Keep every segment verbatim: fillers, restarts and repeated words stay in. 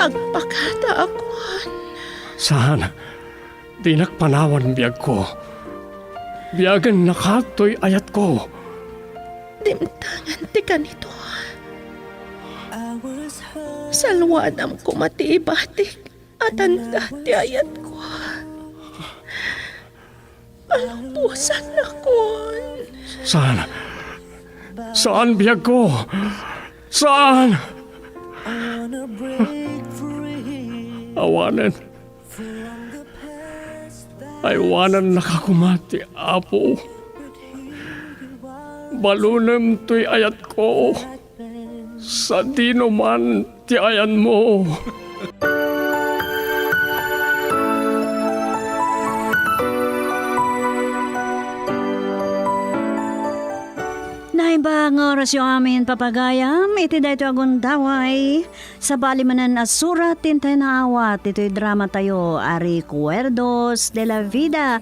Agpakada a kuan. Saan, dinak panawan biagko. Biagen nakatoy ayatko. Dimtengen ti kanito. Salwadam koma ti ibatik a tanda ti ayatko. Palubosannakon. Saan? Saan, biagko? Saan? Awanen. Aywanannaka koma ti Apo. Balunem toy ayatko. Sadino man ti ayanmo. Naimbag nga orasyo amin, papagayam, iti daytoy a gundaway. Sabali manen a surat ti intay naawat itoy dramatayo a Recuerdos de la Vida.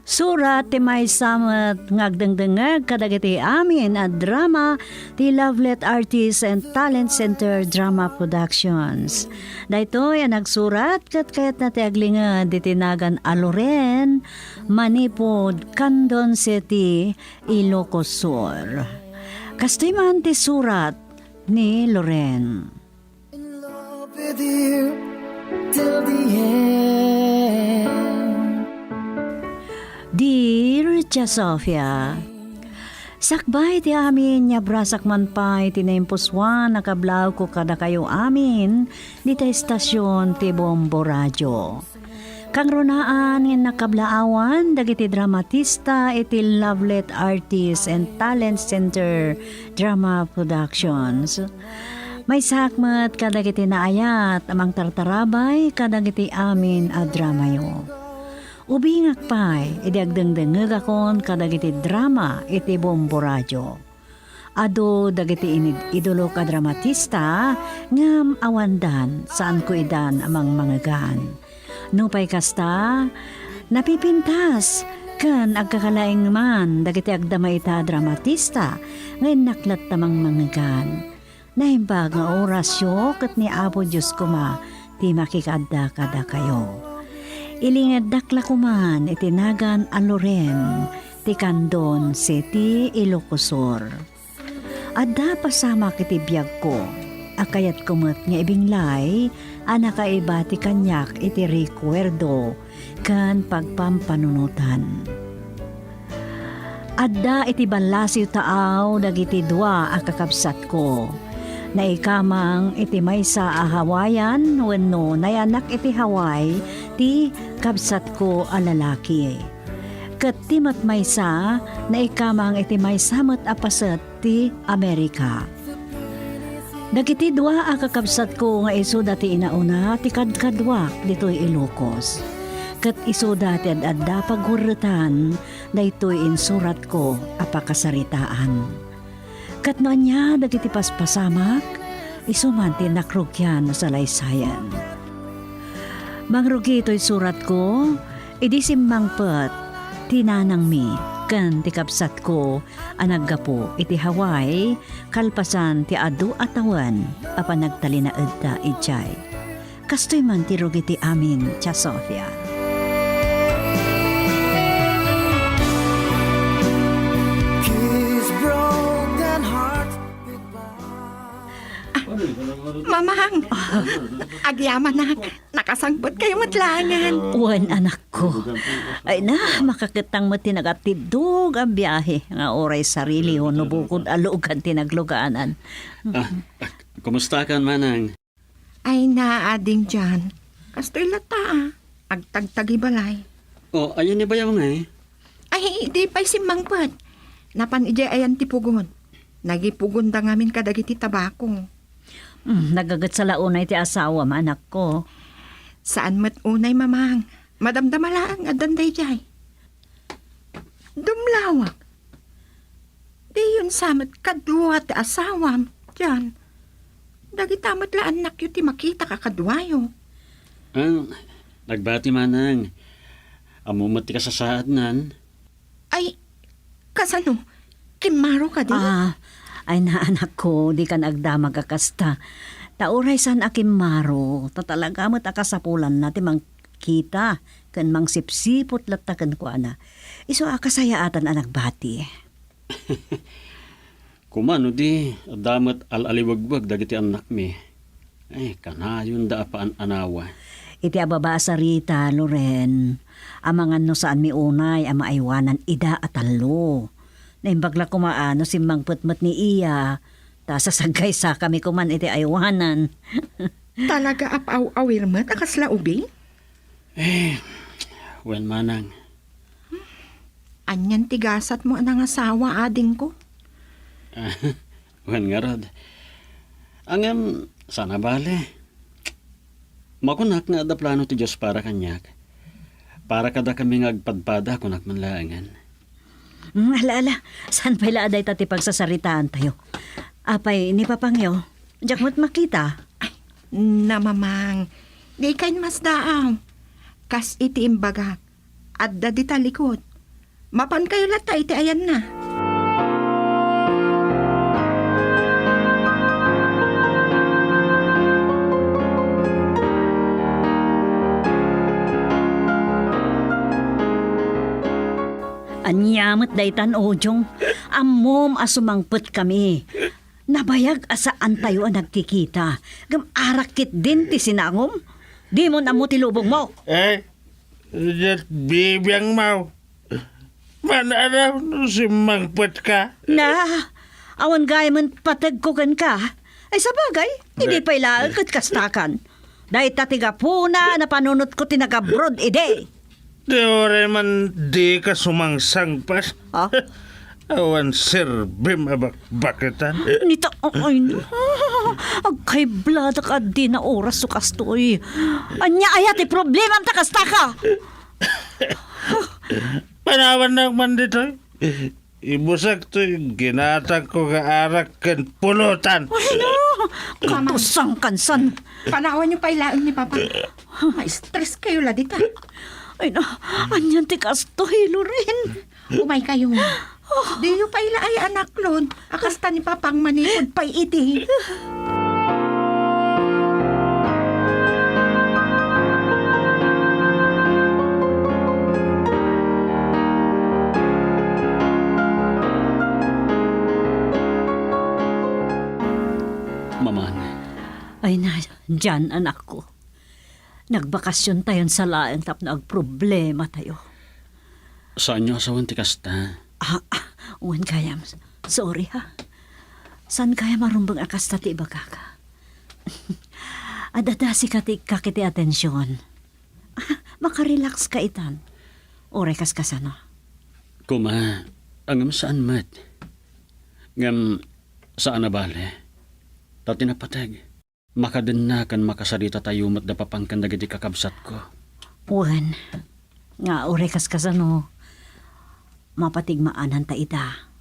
Surat ti maysa met nga agdengdengngeg kadagiti amin a drama ti Lovelet Artists and Talent Center Drama Productions. Daytoy a nagsurat ket kayatna ti aglinged iti nagan a Loren, manipud Candon City, Ilocos Sur. Kastoy man ti surat ni Loren. In love with you till the end. Dear Tia Sofia, sakbay ti amin, nabrasak man pay ti naimpusoan a kablawko kadakayo amin dita estasion ti Bombo Radio. Kangrunaan nga innakablaawan dagiti dramatista iti Lovelet Artists and Talent Center Drama Productions. Maysaak met kadagiti naayat a mangtartarabay kadagiti amin a dramayo. Ubingak pay idi agdengdengngegakon kadagiti drama iti Bombo Radio. Adu dagiti inid-idolok a dramatista, ngem awandan, saanko idan a mangmangegan. Nupay kasta, napipintas ken agkakalaing man dagiti agdama ita a dramatista nga innak latta mangmangegan. Naimbag nga orasyo ket ni Apo Dios koma ti makikaadda kadakayo. Ilingeddak la koman iti nagan a Loren ti Candon City, Ilocos Sur. Adda pasamak iti biagko a kayatko met nga ibinglay a nakaiba ti kaniak iti rekuerdo ken pagpampanunotan. Adda iti ballasiw taaw dagiti dua a kakabsatko. Naikamang iti maysa a Hawaiian wenno nayanak iti Hawaii ti kabsatko a lalaki. Ket ti met maysa, naikamang iti maysa met a paset ti Amerika. Dagiti dua a kakabsatko nga isuda ti inauna ti kadkaduak ditoy Ilocos. Ket isuda ti ad-adda pagwerretan daytoy insuratko a pakasaritaan. Ket no ania dagiti paspasamak, isu man ti nakrugian a salaysayan. Mangrugi toy suratko, idi simmangpet ti nanangmi ken ti kabsatko a naggapu iti Hawaii kalpasan ti adu a tawen a panagtalinaedda idiay. Kastoy man ti rugi ti amin, Tia Sofia. Mamang! Agyamanak, nakasangpetkayo met laengen. Wen, anakko. Ay na, makaketang met ti nagatiddog a biahe nga uray sarili wenno bukod a lugan ti nagluganan. Ah, ah, kumustakan, manang? Ay na, ading John. Kastoy latta, ah. Agtagtagi balay. Oh, ayan ni bayaw nga eh. Ay, di pay simmangpet. Napan idiay ayan ti pugon. Nagipugonda ngamin kadagiti tabako. Hmm, nagagetsa la unay ti asawam, anakko. Saan met unay, mamang. Madamdama laeng addan daydiay. Dumlawak. Diyon sa met kadua ti asawam, John. Dagita met la annakyo ti makita a kaduayo. Ah, nagbati manang. Ammo met ti kasasaadnan. Ay, kasano? Kimmaro kadi? Ah, ay na, anakko, dikan agdamag a kasta. Ta uray saan a kimmaro, ta talaga met a kasapulanna ti mangkita ken mangsipsiput latta kenkuana. Isu a kasayaatan a nagbati. Koma no di, adda met al-aliwegbeg dagiti annakmi. Ay, kanayonda a paan-anawa. Iti ababa a sarita, Loren, amangan no saanmi unay a maaywanan ida a tallo. Naimbag la koma a no simmangpet met ni iya, ta sasagkaysakami koman iti aywanan. Talaga a paaw-awir met a kasla ubing? Eh, wen manang. Anian ti gasatmo a nangasawa, adingko? Wen ngarud. Ngem, saan a bale. Makunak nga adda plano ti Dios para kaniak. Para kadakami nga agpadpada, kunak man laengen. Mm, ala, ala. Saan pay la a dayta ti pagsasaritaantayo? Apay, ni Papangyo, diak met makita. Ay, namamang. Di kayo masdaaw. Kas iti imbagak, adda dita likod. Mapankayo latta iti ayanna. Ania met daytan, Ojong? Ammom a sumangpet kami. Nabayag a saantayo a nagkikita. Ngem arak ketdin ti sinangom. Dimon ammo ti lubongmo. Eh, diak bibiangmo. Maan-anaw no simmangpetka. Na, awan gayamen pategko kenka. Ay, sabagay, idi pay laeng ket kastakan. Dayta ti gapuna a napanunotko ti nag-abroad idi. Di uray man dika sumangsangpas. Ha? Awan serbim a bakbaketan. Nita, ay, na. Agkaibladak a dina oras so kastoy. Ania aya ti problemam ta kastaka? Panawannak man ditoy. Ibusakto ti ginatangko nga arak ken pulutan. Ay, na. Katusang kansan. Panawanyo pay laeng ni Papa. Ma-stress kayo la dita. Ay, na. Anian ti kastoy, Loren? Umay kayo. Diyo pay la ay anaklon. A kasta ni Papang manipod pay idi. Mamang. Ay na, Jan, anakko. Nagbakasiontayon sa laeng tapno agproblematayo. Saanyo a sawen ti kasta? Ah, ah, wen gayam. Sorry, ha. Saan gayam a rumbeng a kasta ti ibagak? Adada sika ti ikkak iti atension. Ah, makarelax ka itan. Uray kaskasano? Kuma, ngem saan met. Ngem saan a bale. Ta ti napateg. Makadenna ken makasaritatayo met da Papang ken dagiti kakabsatko. Wen, nga uray kaskasano, mapatigmaananta ida.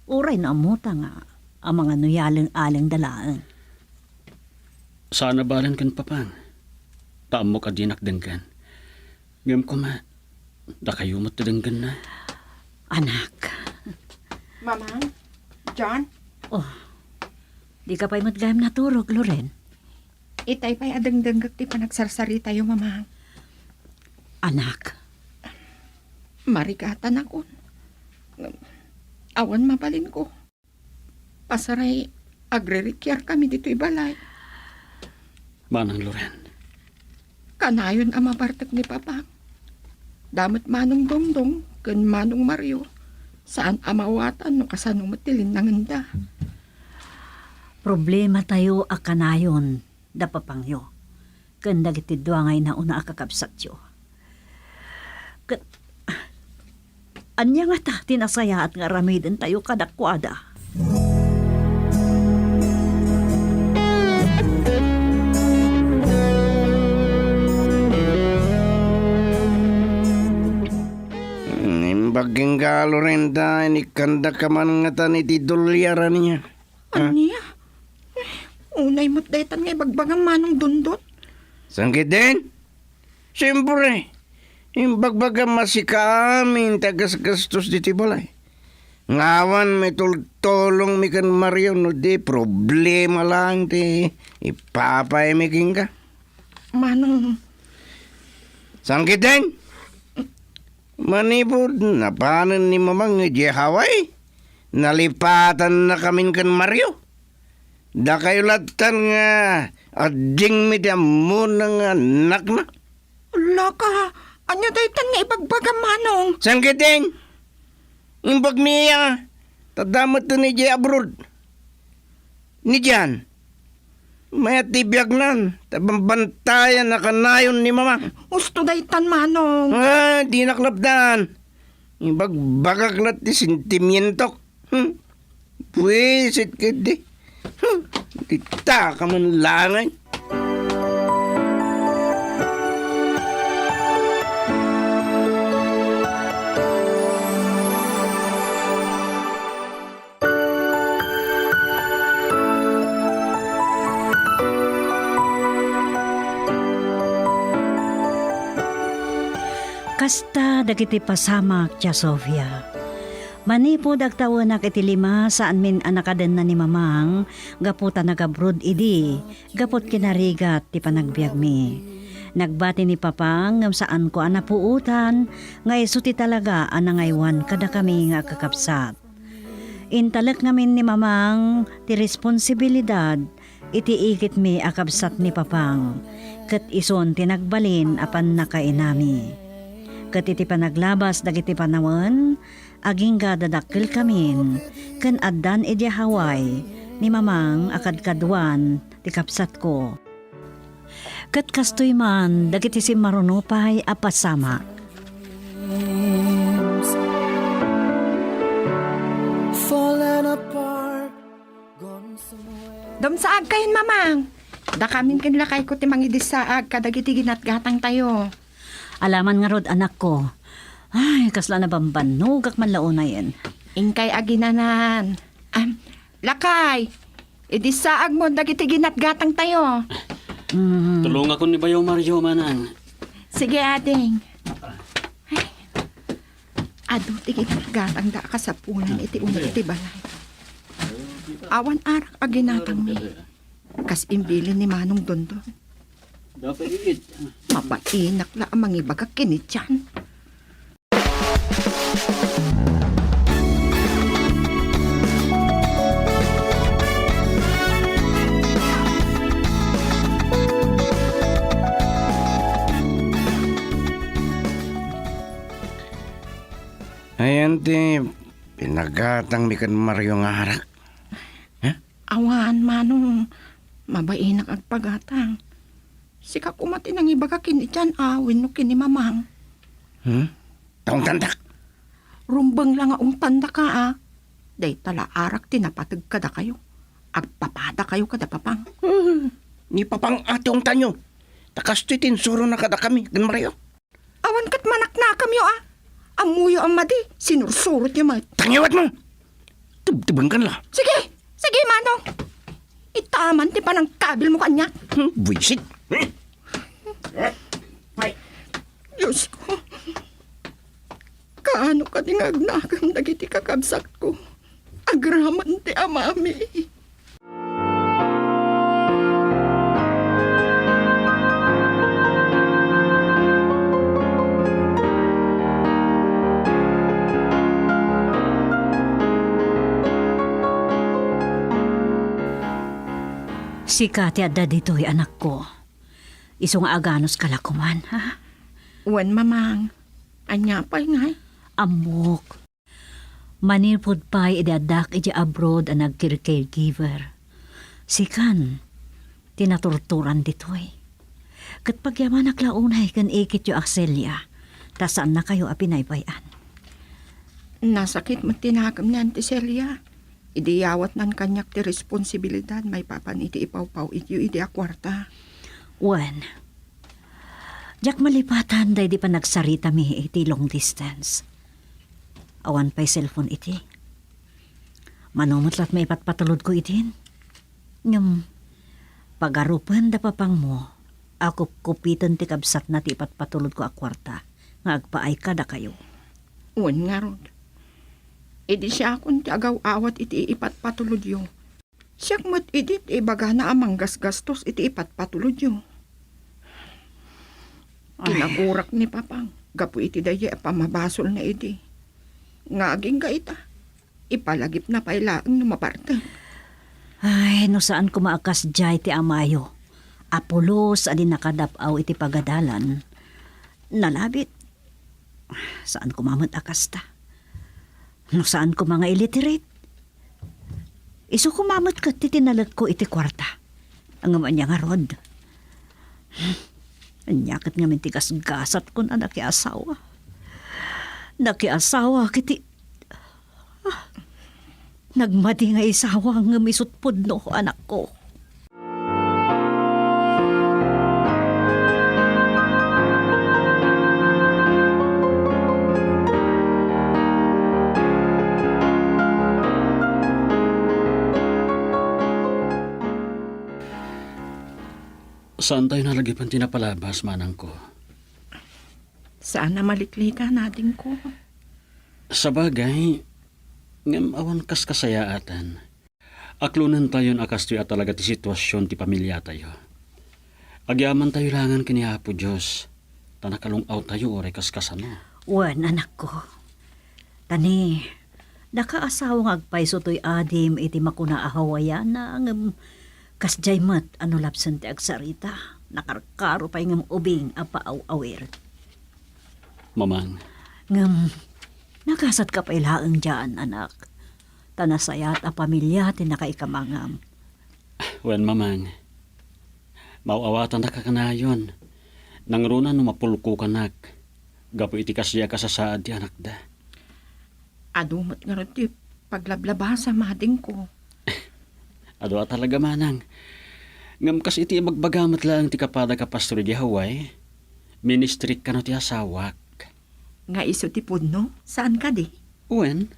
Uray no ammota nga amangan no yaleng-alengda laeng. Saan a balen ken Papang. Ta ammok a dinak denggen. Ngem koma, dakayo met ti denggenna. Anak. Mamang, John. Oh, dika pay met gayam naturog, Loren? Itay pay a dengdenggek ti panagsarsaritayo, Mamang. Anak. Marigatanakon. Awan mabalinko. Pasaray, agririkiarkami ditoy balay. Manang Loren. Kanayon a mabartek ni Papang. Da met Manong Dongdong ken Manong Mario, saan a maawatan no kasano met ti linnangenda. Problematayo a kanayon da Papangyo ken dagiti dua nga inauna a kakabsatyo. Ket ania ngata ti nasayaat nga aramidentayo kadakuada? Imbag kenka, Loren, ta inikkandaka man ngatan iti dolyar ania. Ania? Eh, unay met daytan nga ibagbagam, Manong Dondon. Saan ketdin? Siempre, imbagbagam a sika amin ti agasgastos ditoy balay. Nga awan maitultulongmi ken Mario, no di problema laeng ti ipapaymi kenka. Manong. Saan ketdin? Manipud napanen ni Mamang idiay Hawaii, nalipatannakamin ken Mario. Dakayo lattan nga addingmi ti ammona nga annakna. Laka, ania daytan nga ibagbagam, Manong? Saan ketdin? Imbagmi iya, ta dayta met idiay abroad. Ni Jan, mayat ti biagnan, ta bambantayan a kanayon ni Mama. Usto daytan, Manong. Ah, dinak lapdan. Ibagbagak lat ti sentimientok. Hmm. Buisit ketdi. Hmm. Ditak man laeng. Kasta dagiti pasamak, Tia Sofia. Manipud agtawenak iti lima, saanmin a nakadenna ni Mamang gapu ta nagabroad idi, gapu ti kinarigat ti panagbiagmi. Nagbati ni Papang ngem saanko a napuotan nga isu ti talaga a nangaywan kadakami nga agkakabsat. Intalek ngamin ni Mamang ti responsibilidad iti iketmi a kabsat ni Papang, ket isun ti nagbalin a pannakainami. Ket iti panaglabas dagiti panawen, agingga dadakkelkamin ken addan idiay Hawaii ni Mamang a kadkaduan ti kabsatko. Ket kastoy man dagiti simmaruno pay a pasamak. Dumsaag kayon, Mamang. Dakamin ken lakayko ti mangidissaag kadagiti ginatgatangtayo. Alaman ngarud, anakko. Ay, kasla nabambannogak man la unayen. Inkay aginanan. Am, lakay, idissaagmo dagiti ginatgatangtayo. Mm. Tulongakon ni Bayo Mario, manang. Sige, ading. Ay, adu ti ginatgatangda a kasapulan iti uneg ti balay. Awan arak a ginatangmi. Kas imbilin ni Manong Dondon. Dapat iit. Mabainak la a mangibaga ken ni Jan. Ayan ti pinagatangmi ken Mario nga arak. Ha? Awan, Manong. Mabainak agpagatang. Sika koma ti nangibaga ken ni Jan a wenno ken ni Mamang. Hmm? Ta ungtandak? Rumbeng la nga ungtandaka, a. Dayta la arak ti napateg kadakayo. Agpapadakayo kada Papang. Hmm. Ni Papang a ti ungtanyo. Ta kastoy ti insurona kadakami ken Mario. Awan ket manaknakamyo, a. Ammoyo a madi, sinursurotyo met. Tangiwatmo! Tubtubenkan la. Sige, sige, Manong. Itaman ti panangkabilmo kaniak. Hmm, buisit. Hmm. Ay. Diosko, kaano kadi nga agnakam dagiti kakabsatko? Agraman ti amami. Sika ti adda ditoy, anakko. Isu nga aganuska la koman, ha? Wen, Mamang. Ania pay ngay? Ammok. Manipud pay idi addak idiay abroad a nagkir-caregiver, sikan ti naturturan ditoy. Ket pagyamanak la unay ken iketyo a Celia, ta saannakayo a pinaybay-an. Nasakit met ti nakemna ti Celia. Idi yawatnan kaniak ti responsibilidad maipapan iti ipawpaw-ityo idi a kuarta. Wen, diak malipatan daydi panagsaritami iti long distance. Awan pay cellphone iti. Mano met lat maipatpatulodko itin. Ngem, pagarupen da Papangmo a kupkupiten ti kabsatna ti ipatpatulodko a kuarta nga agpaay kadakayo. Wen ngarud. Idi siakon ti agaw-awat iti ipatpatulodyo. Siak met idi ti ibagana a manggasgastos iti ipatpatulodyo. Ay. Kinagurak ni Papang gapu iti daydi a pammabasolna idi. Nga agingga ita, ipalagipna pay laeng no mapartek. Ay, no saan koma a kasdiay ti amayo, a pulos a di nakadap-aw iti pagadalan. Nalabit. Saan koma met a kasta. No saan koma nga illiterate. Isu koma met ket ti tinalekko iti kuarta. Ngem ania ngarud? Ania ket ngamin ti gasgasatkon a nakiasawa? Nakiasawa ket ti, ah, nagmadi nga isawa ngem isut' pudno, anakko. Saantayo nalagipen ti napalabas, manangko. Saan a maliklikan, adingko. Sabagay, ngem awan kaskasayaatan. Aklonentayon a kastoy a talaga ti situasion ti pamiliatayo. Agyamantayo laengen ken ni Apo Dios, ta nakalung-awtayo uray kaskasano. Wen, anakko. Ta ni, nakaasawa nga agpayso toy adim iti makuna a Hawaiana, ngem kasdiay met a no lapsen ti agsarita, nakarkaro pay ngem ubing a paaw-awir. Mamang. Ngem, nagasatka pay laeng dian, anak. Ta nasayaat a pamilia ti nakaikamangam. Wen, Mamang. Maaw-awatandak a kanayon. Nangruna no mapulkokanak gapu iti kasdi a kasasaad ti anakda. Adu met ngarud ti paglablabasam, adingko. Adu a talaga, manang. Ngem kas iti ibagbaga met laeng ti kapadak a pastor idiay Hawaii, ministrik kano ti asawak. Nga isu ti pudno? Saan kadi? Wen,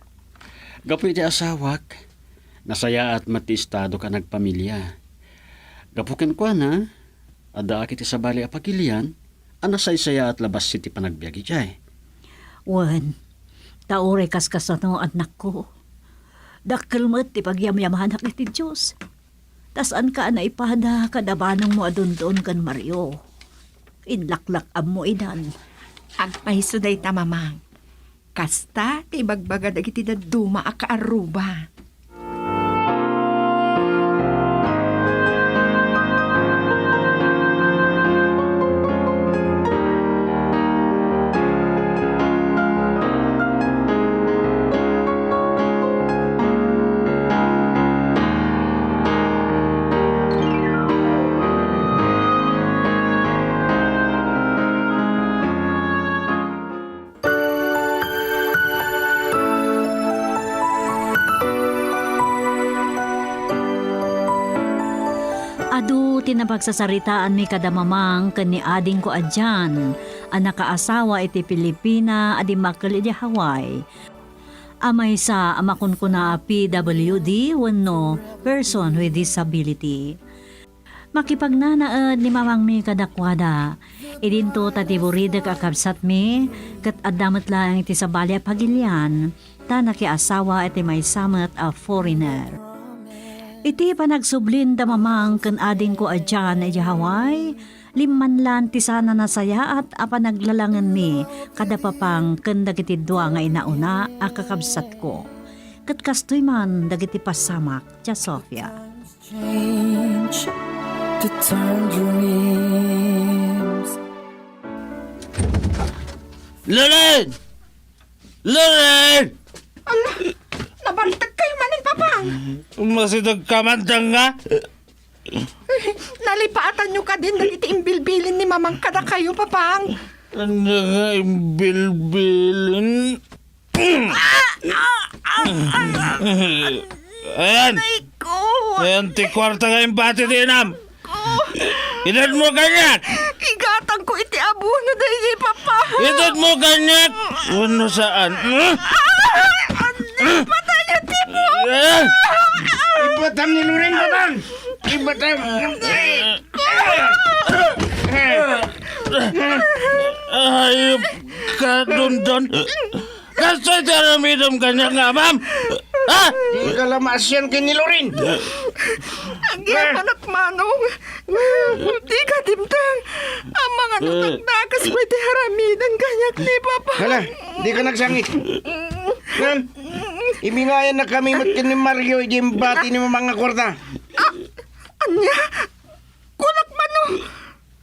gapu iti asawak, nasayaat met ti estadok a nagpamilia. Gapu kenkuana, addaak iti sabali a pagilian a nasaysayaat labasit ti panagbiag idiay. Wen, ta uray kaskasano, annakko, dakkel met ti pagyamyamanak iti Dios. Ta saanka a naipada kada banongmo a Dondon ken Mario. Inlaklak-ammo idan. Agpayso dayta, Mamang. Kasta ti ibagbaga dagiti dadduma a kaarruba. Adu ti napagsasaritaanmi kada Mamang ken ni adingko a John a nakaasawa iti Filipina a dimmakkel idiay Hawaii, a maysa a makunkuna a P W D wenno person with disability. Makipagnanaed ni mamangmi kadakuada. Idinto ta ti buridek a kabsatmi, ket adda met laeng iti sabali a pagilian, ta nakiasawa iti maysa met a foreigner. Iti panagsublinda mamang ken adingko a John idiay Hawaii, limmanlan ti saan a nasayaat a panaglalangenmi kada Papang ken dagiti dua nga inauna a kakabsatko. Ket kastoy man dagiti pasamak, Tia Sofia. Change the tangerines. Lorraine! Lorraine! Ala, nabaltek kayo manen, Papang. Masideg ka man, danga. Nalipaatanyo kadin dagiti imbilbilin ni Mamang kadakayo, Papang. Ania nga imbilbilin? Ayan! Aray ko! Ayan ti kuarta nga imbati ti inam! Ko! Inat mo kaniak! Igatang ko iti abono daydi, Papa! Inat mo kaniak! Wenno saan? Ah! Andi, patay na tipo! Ah! Ibatam ni Loren, Papa! Ibatam! Aray ko! Ayop ka, Dondon! Kastoy ti aramidem kaniak nga amam? Ha? Dika la maasian ken ni Loren. Agyamanak, Manong. Dika dimteng. Amangan no dakdakes pay ti aramiden kaniak ni Papa. Hala, dika nagsangit. Ngem, ibingayannakami met ken ni Mario idi imbati ni Mama nga kuarta. Ah, ania? Kunak mano?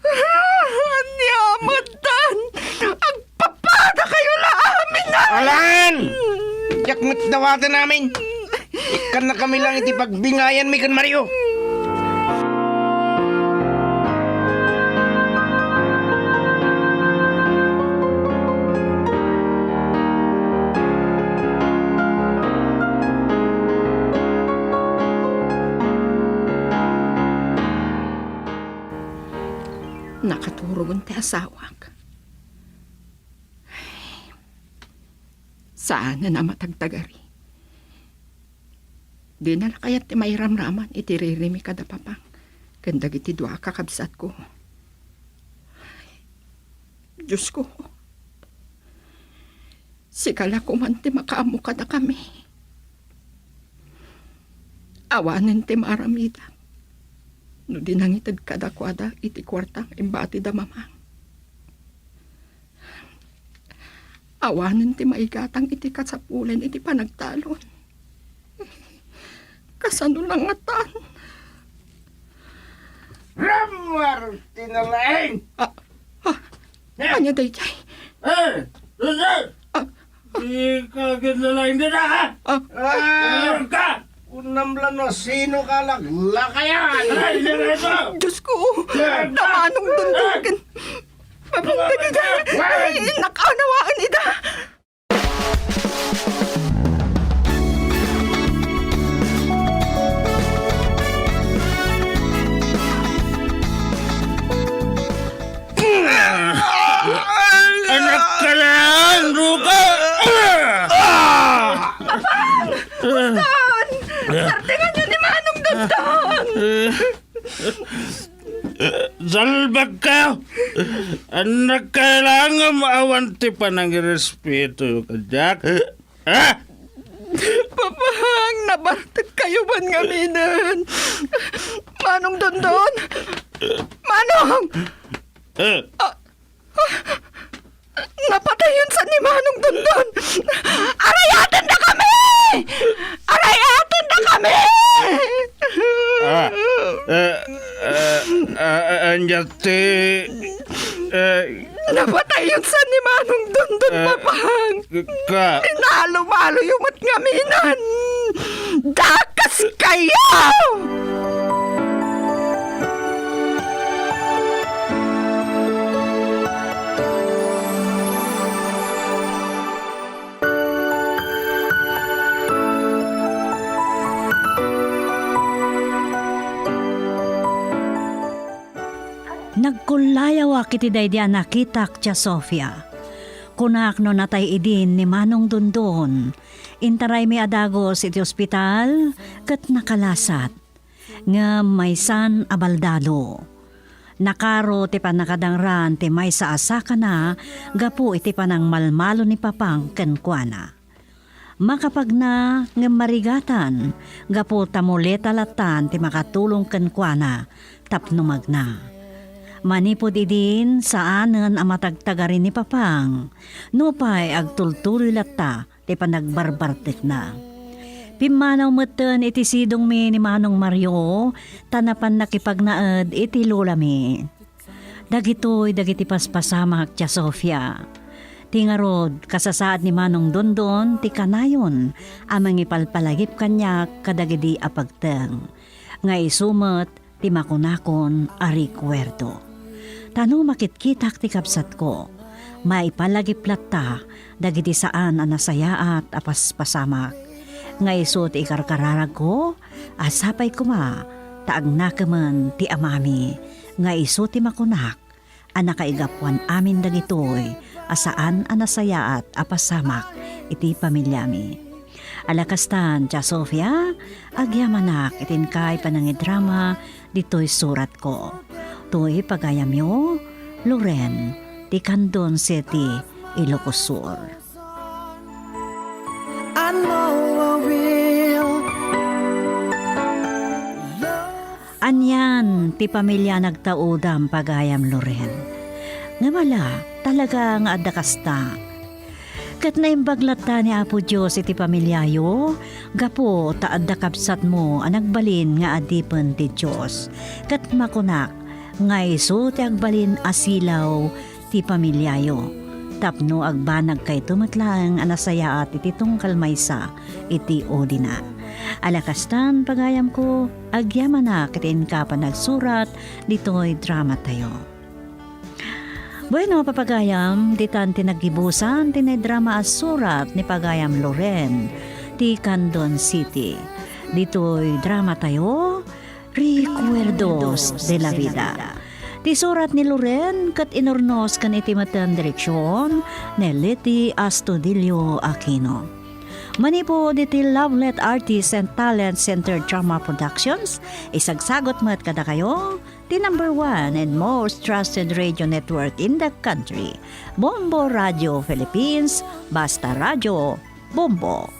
Ania met tan? Agpapadakayo la amin a! Alan! Diak met dawaten amin. Ikkannakami lang iti pagbingayanmi ken Mario. Nakaturogen ti asawak. Saanen a matagtagari. Dina la kayat ti mairamraman iti ririmi kada Papang ken dagiti dua a kakabsatko. Diosko, sika la koman ti makaammo kadakami. Awanen ti maaramidak no di nangited kadakuada iti kuarta nga imbati da Mamang. Awanen ti maigatang iti kasapulen iti panagtalon. Kasano la ngatan? Ramar ti nalaing! Ah, ah, ania daydiay? Eh, Jose! Ah, Ika ket nalaing dida, ha? Ah, ah, ka! Kunam la no sino ka laglakayan! Ay, diretso! Diosko, Diretso! Manong Dondon ken Papang dagita. Ay, nakaunawaan ida. Anak ka lang, Ruka! Papang! Dondon! Sartinganyo ni Manong Dondon! Salbag kayo! Anak ka lang, awan ti panangirespeto kadiak. Ha? Papang, nabartek kayo man ngaminen. Manong Dondon! Manong! Eh. Ah, ah, napatayon sa ni Manong Dondon! Arayatendakami! Arayatendakami! Ah, eh, eh, eh, ania ti, eh, Napatayon sa ni Manong Dondon, eh, Papang. Ka- Pinalo-maloyo met ngaminan. Dakes kayo! Nagkullayawak iti daydi a nakitak, Tia Sofia. Kunak no natay idin ni Manong Dondon. Intaraymi a dagus iti ospital ket nakalasat. Ngem maysan a baldado. Nakaro ti pannakadangran ti maysa a sakana gapu iti panangmalmalo ni Papang kenkuana. Makapagna ngem marigatan gapu ta muleta lattan ti makatulong kenkuana tapno magna. Manipud idin, saanen a matagtagari ni Papang, nupay agtultuloy latta ti panagbarbartekna. Pimmanaw metten iti sidongmi ni Manong Mario ta napan nakipagnaed iti lolami. Dagitoy dagiti paspasamak, Tia Sofia. Ti ngarud, kasasaad ni Manong Dondon ti kanayon a mangipalpalagip kaniak kadagidi a pagteng, nga isu met ti makunakon a rekuerdo. Ta no makitkitak ti kabsatko, maipalagip latta dagiti saan a nasayaat a paspasamak, nga isu ti ikarkararagko a sapay koma ta agnakemen ti amami, nga isu ti makunak a nakaigapuan amin dagitoy a saan a nasayaat a pasamak iti pamiliami. Ala kastan, Tia Sofia, agyamanak iti inkay panangidrama ditoy suratko. Toy pagayamyo, Loren, ti Candon City, Ilocos Sur. I know I will. Anian ti pamilia nagtaudam, pagayam Loren. Ngem ala, talaga nga adda kasta. Ket naimbag latta ni Apo Dios iti pamiliayo, gapu ta adda kabsatmo a nagbalin nga adipen ti Dios. Ket makunak nga isu ti agbalin a silaw ti pamiliayo, tapno agbanagkayto met laeng a nasayaat iti tunggal maysa iti udina. Ala kastan, pagayamko, agyamanak iti inka panagsurat ditoy dramatayo. Bueno, papagayam, ditan ti naggibusan ti naidrama a surat ni pagayam Loren ti Candon City. Ditoy dramatayo, Recuerdos de la Vida. Ti surat ni Loren ket inurnos ken iti metten direksion ni Leti Astudillo Aquino. Manipud iti Lovelet Artists and Talent Center Drama Productions, isagsagot met kadakayo ti number one and most trusted radio network in the country, Bombo Radio Philippines, Basta Radio, Bombo.